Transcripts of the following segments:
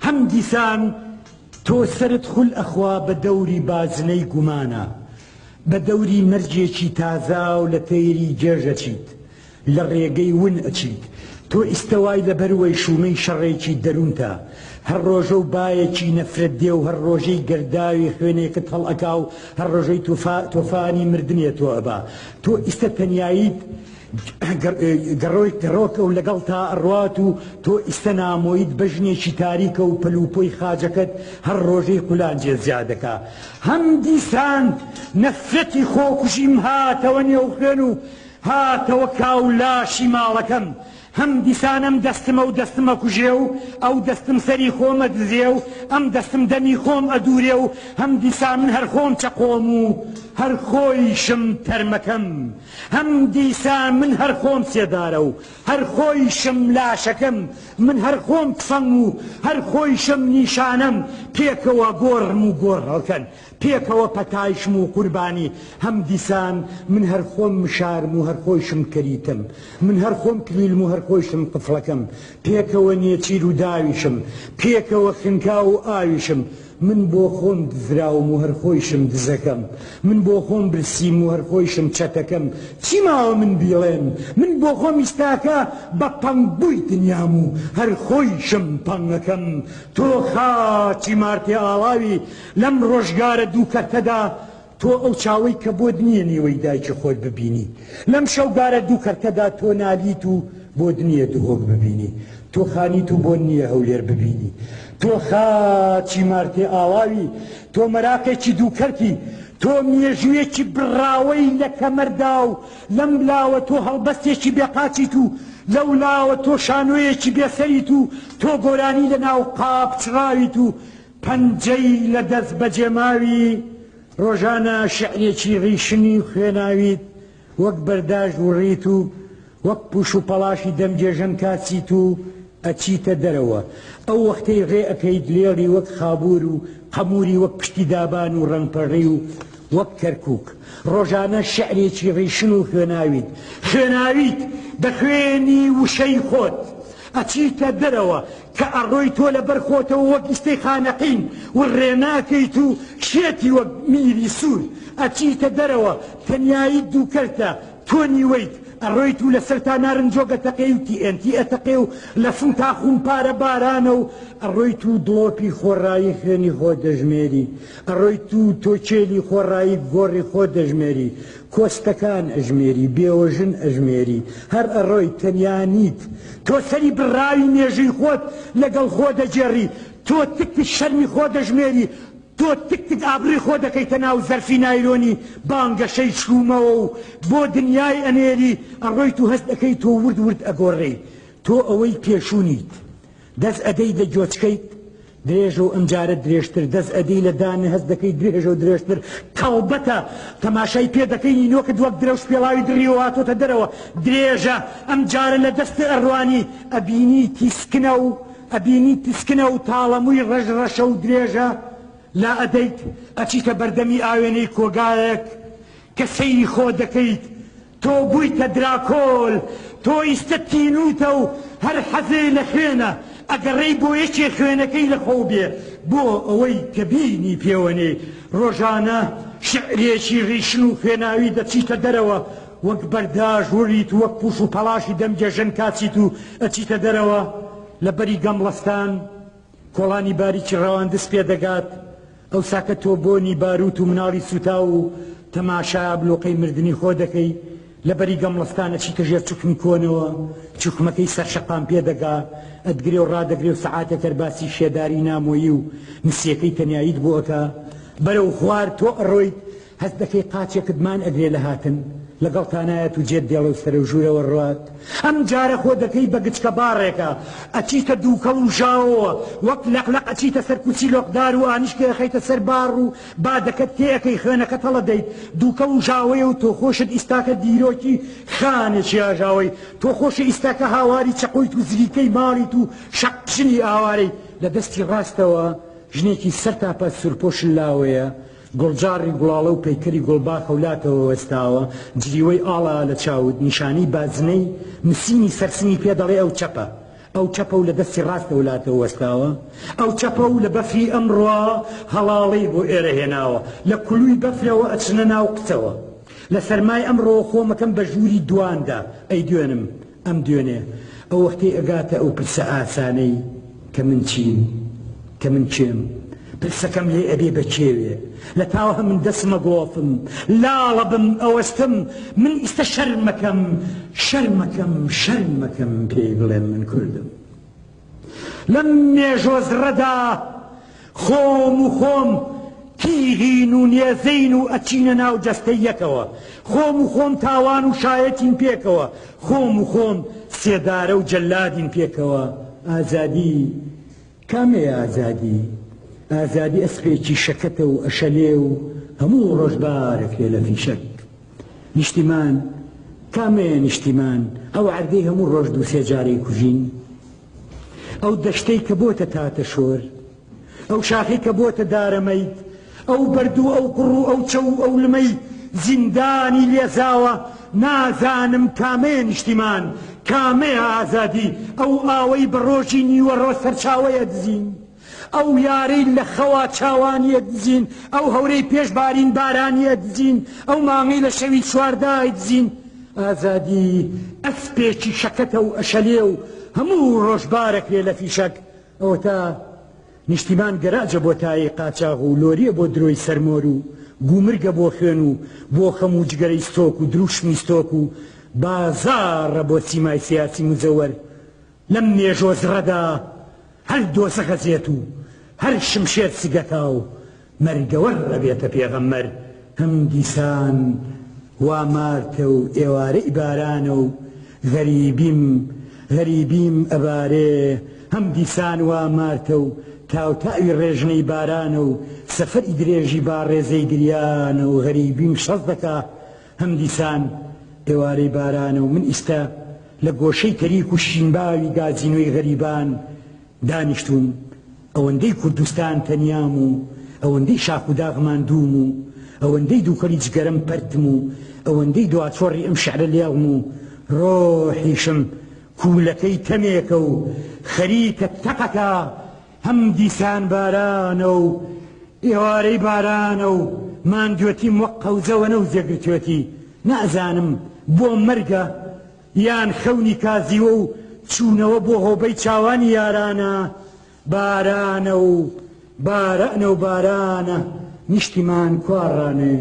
هەم دیسان تۆ سەرت خول ئەخوا بە دەوری بازنەی گومانا، بە دەوری مەرگێکی تازا و لە تەیری گێژ ئەچیت، لە ڕێگەی ون ئەچیت. تۆ ئیستە وای لەبەر وەیشوومەی شەڕێکی دەروونتا. هەر ڕۆژە و بایەکی نەفرەت دێ و هەر ڕۆژەی گەرداوی خوێنێکت هەڵئەکا و هەر ڕۆژەی تۆفانی مردنێ تۆ ئەبا. تۆ ئیستە تەنیاییت گەڕۆکە و لەگەڵتا ئەڕوات و تۆ ئیستە نامۆیت بەژنێکی تاریکە و پەلوپۆی خاجەکەت هەر ڕۆژەی قولانجێ زیا دەکا. هەم دیسان نەفرەتی خۆکوژیم هاتەوە نێو خوێن و هاتەوە کاو لاشی ماڵەکەم. هەم دیسان ئەم دەستم ئەو دەستم ئەکوژێ و ئەو دەستم سەری خۆم ئەدزێ و ئەم دەستم دەمی خۆم ئەدوورێ و هەم دیسان من هەر خۆم چەقۆم و هەر خۆیشم تەرمەکەم. هەم دیسان من هەر خۆم سێدارە و هەر خۆیشم لاشەکەم، من هەر خۆم تفەنگ و هەر خۆیشم نیشانەم، پێکەوە گۆڕم و گۆڕ هەڵکەن، پێکەوە پەتایشم و قوربانی، هەم دیسان من هەر خۆم مشارم و هەر خۆیشم کەریتم، من هەر خۆم کلیلم و هەر خۆیشم قفڵەکەم، پێکەوە نێچیر و داویشم، پێکەوە خنکاو و ئاویشم، من بۆ خۆم دزراوم و هەر خۆیشم دزەکەم من بۆ خۆم برسیم و هەر خۆیشم چەتەکەم چی ماوە من بیڵێم من بۆ خۆم ئیستاکە بە پەنگبووی دنیام و هەر خۆیشم پەنگەکەم تۆ خاچی مارتێ ئاڵاوی لەم ڕۆژگارە دووکەرتەدا تۆ ئەو چاوەی کە بۆت نییە نیوەی دایکی خۆت ببینی لەم شەوگارە دووکەرتەدا تۆ نالیت و بۆت نییە دهۆک ببینی تۆ خانیت و بۆت نییە هەولێر ببینی تۆ خاچی مارتێ ئاڵاوی تۆ مەراقێکی دووکەرتی تۆ مێژوویەکی بڕاوەی لە کەمەردا و لەم لاوە تۆ هەڵبەستێکی بێقاچیت و لەو لاوە تۆ شانۆیەکی بێسەریت و تۆ گۆرانی لە ناو قاپ چڕاویت و پەنجەی لە دەست بەجێماوی ڕۆژانە شیعرێکی ڕیشنی و خوێناویت وەک بەرداش وڕیت و وەک پوش و پەڵاشی دەم گێژەم کاچیت و ئەچیتە دەرەوە ئەو وەختەی ڕێ ئەکەیت لێڵی وەک خابوور و قەمووری وەک پشتی دابان و ڕەنگپەڕی و وەک کەرکووک ڕۆژانە شیعرێکی ڕیشن و خوێناویت خوێناویت بە خوێنی وشەی خۆت ئەچیتە دەرەوە کە ئەڕۆی تۆ لەبەر خۆتەوە وەک ئیستەی خانەقین وڕێ ناکەیت و شێتی وەک میری سوور ئەچیتە دەرەوە تەنیاییت دووکەرتە تۆ نیوەیت ئەڕۆیت و لەسەرتا نارنجۆک ئەتەقێی و تی ئێن تی ئەتەقێ و لە سنگتا خومپارە بارانە و ئەڕۆیت و دڵۆپی خۆڕایی خوێنی خۆت دەژمێری ئەڕۆیت و تۆ کێلی خۆڕایی گۆڕی خۆت دەژمێری کۆستەکان ئەژمێری، بێوەژن ئەژمێری، هەر ئەڕۆی، تەنیا نیت. تۆ سەری بڕاوی مێژووی خۆت لەگەڵ خۆ دەگێڕی، تۆ تک تک شەرمی خۆ دەژمێری، تۆ تک تک ئابڕووی خۆ دەکەیتە ناو زەرفی نایلۆنی بانگەشەی چوومەوە و بۆ دنیای ئەنێری، ئەڕۆیت و هەست ئەکەی تۆ ورد ورد ئەگۆڕێی، تۆ ئەوەی پێشوو نیت. دەست ئەدەی لە گۆچکەیت درێژە و ئەمجارە درێژتر دەست ئەدەی لە دانێ هەست دەکەی درێژە و درێژتر کەڵبەتە تەماشای پێ دەکەی نینۆکت وەک درەوش پێڵاوی دڕیوە هاتۆتە دەرەوە درێژە ئەمجارە لە دەستت ئەڕوانی ئەبینی تیسکنە و ئەبینی تیسکنە و تاڵەمووی ڕەش ڕەشە و درێژە لا ئەدەیت ئەچیتە بەردەمی ئاوێنەی کۆگایەک کە سەیری خۆت دەکەیت تۆ بوویتە دراکۆل، تۆ ئیستە تینووتە و هەر حەزێ لە خوێنە، ئەگەڕێی بۆ یەکێ خوێنەکەی لە خۆو بێ بۆ ئەوەی کە بینی پێوەنێی. ڕۆژانە شیعرێکی ڕیشن و خوێناوی دەچیتە دەرەوە، وەک بەرداش وڕیت و وەک پووش و پەڵاشی دەم گێژەن کاچیت و ئەچیتە دەرەوە لە بەری گەمڵەستان. کۆڵانی باریکی ڕەواندز پێ دەگات، ئەوساکە تۆ بۆنی باروت و مناڵی سوتاو و تەماشای ئابلۆقەی مردنی خۆ دەکەی، لە بەری گەمڵستان ئەچیتە ژێر چوکمی کۆنەوە، چوکمەکەی سەر شەقام پێ دەگا، ئەتگرێ و ڕادەگرێ و سەعاتێک هەر باسی شێداری نامۆیی و نسیەکەی تەنیاییت بۆ ئەکا، بەرەو خوار تۆ ئەڕۆیت، هەست دەکەی قاچێکت مان ئەگرێ لە هاتن لەگەڵتا نایەت و جێت دێڵێ و سەرەو ژوورەوە ڕوات. ئەم جارە خۆ دەکەی بە گچکە باڕێکا ئەچیتە دووکەڵ و ژاوەوە وەک لەق لەق ئەچیتە سەر کوچی لۆقدار و ئانیشکێ ئەخەیتە سەر باڕ و بادەکەت تێ ئەکەی خوێنەکەت هەڵەدەیت دووکەڵ و ژاوەیە و تۆ خۆشت ئیستاکە دیرۆکی خانێکی ئاژاوەی تۆ خۆشی ئیستاکە هاواری چەقۆیت و زریکەی ماڵیت و شەقژنی ئاوارەی لە دەستی ڕاستەوە ژنێکی سەرتاپا سوورپۆش لاوەیە گوڵجاڕی گوڵاڵە و پەیکەری گوڵباخە و لاتەوە وەستاوە، جریوەی ئاڵا لە چاوت، نیشانەی بازنەی مسینی سەرسنگی پێ دەڵێ ئەو چەپە. ئەو چەپە و لە دەستی ڕاستەوە لاتەوە وەستاوە؟ ئەو چەپە و لە بەفری ئەمڕۆ هەڵاڵەی بۆ ئێرە هێناوە، لە کولووی بەفرەوە ئەچنە ناو قچەوە. لە سەرمای ئەمڕۆوە خۆمەکەم بە ژووری دواندا ئەیدوێنم، ئەمدوێنێ. ئەو وەختەی ئەگاتە ئەو پرسە ئاسانەی کە من چیم؟ کە من کێم؟ پرسەکەم لێ ئەبێ بە کێوێ. لە تاوه من دەسم ئەگۆفم، لاڵەبم، ئەوەستم. من ئیستە شەرمەکەم، شەرمەکەم، شەرمەکەم پێی بڵێم من کوردم. لەم مێژۆ زڕەدا خۆم و خۆم تیغین و نێزەین و ئەچینە ناو جەستەی یەکەوە، خۆم و خۆم تاوان و شایەتین پێکەوە، خۆم و خۆم سێدارە و جەلادین پێکەوە. ئازادی کامەیە ئازادی؟ ئازادی ئەسپێکی شەکەتە و ئەشەلێ و هەموو ڕۆژ بارەکرێ لە فیشەک. نیشتیمان کامەیە نیشتیمان؟ ئەو عەردەی هەموو ڕۆژ دوو سێ جار ئەیکوژین؟ ئەو دەشتەی کە بۆتە تاتە شۆر، ئەو شاخەی کە بۆتە دارەمەید، ئەو بەرد و ئەو قوڕ و ئەو چەو و ئەو لمەی زیندانی لێزاوە، نازانم کامەیە نیشتیمان، کامەیە ئازادی، ئەو ئاوەی بە ڕۆژی نیوەڕۆ سەرچاوەی ئەدزین، ئەو یارەی لە خەوا چاوانی ئەدزین، ئەو هەورەی پێش بارین بارانی ئەدزین، ئەو مانگەی لە شەوی چواردا ئەیدزین. ئازادی ئەسپێکی شەکەتە و ئەشەلێ و هەموو ڕۆژ بارەکرێ لە فیشەک. ئەوەتا نیشتیمان گەراجە بۆ تایەی قاچاغ و لۆریە بۆ درۆی سەرمۆر و گومرگە بۆ خوێن و بۆ خەم و جگەرەی ستۆک و دروشمی ستۆک و بازاڕە بۆ سیمای سیاسی مزەوەر. لەم مێژۆ زڕەدا هەر دۆزەخ ئەچێت و هەر شمشێر سگەکا و مەرگەوەر ئەبێتە پێغەمبەر، هەم دیسان وا مارتە و ئێوارەی بارانە و غەریبیم غەریبیم ئەبارێ، هەم دیسان وا مارتە و تاوتاوی ڕێژنەی بارانە و سەفەری درێژی باڕێزەی گریانە و غەریبیم شەست دەکا، هەم دیسان ئێوارەی بارانە و من ئیستە لە گۆشەی تەریک و شینباوی گازینۆی غەریبان دانیشتووم، ئەوەندەی کوردستان تەنیام و ئەوەندەی شاخ و داغ ماندووم و ئەوەندەی دووکەڵی جگەرەم پەرتم و ئەوەندەی دواچۆڕی ئەم شعرە لێڵم و ڕۆحیشم کوولەکەی تەمێکە و خەریکە تەقەکا، هەم دیسان بارانە و ئێوارەی بارانە و ماندوێتیم وەک قەوزەوە نەوزێ گرتوێتی، نازانم بۆ مەرگە یان خەونی کازیوە و چوونەوە بۆ هۆبەی چاوانی یارانە، بارانە و بارانە و بارانە، نیشتیمان کوا ڕانێ،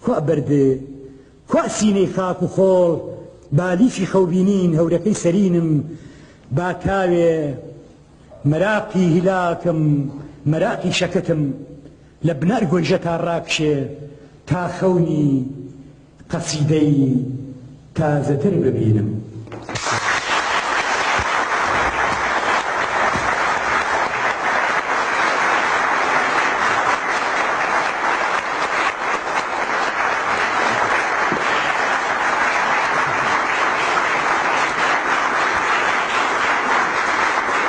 کوا بەردێ، کوا سینەی خاک و خۆڵ، بالیفی خەوبینین هەورەکەی سەرینم، با تاوێ مەراقی هیلاکم، مەراقی شەکەتم، لە بنار گۆیژە تا ڕاکشێ، تا خەونی قەسیدەی تازەتر ببینم.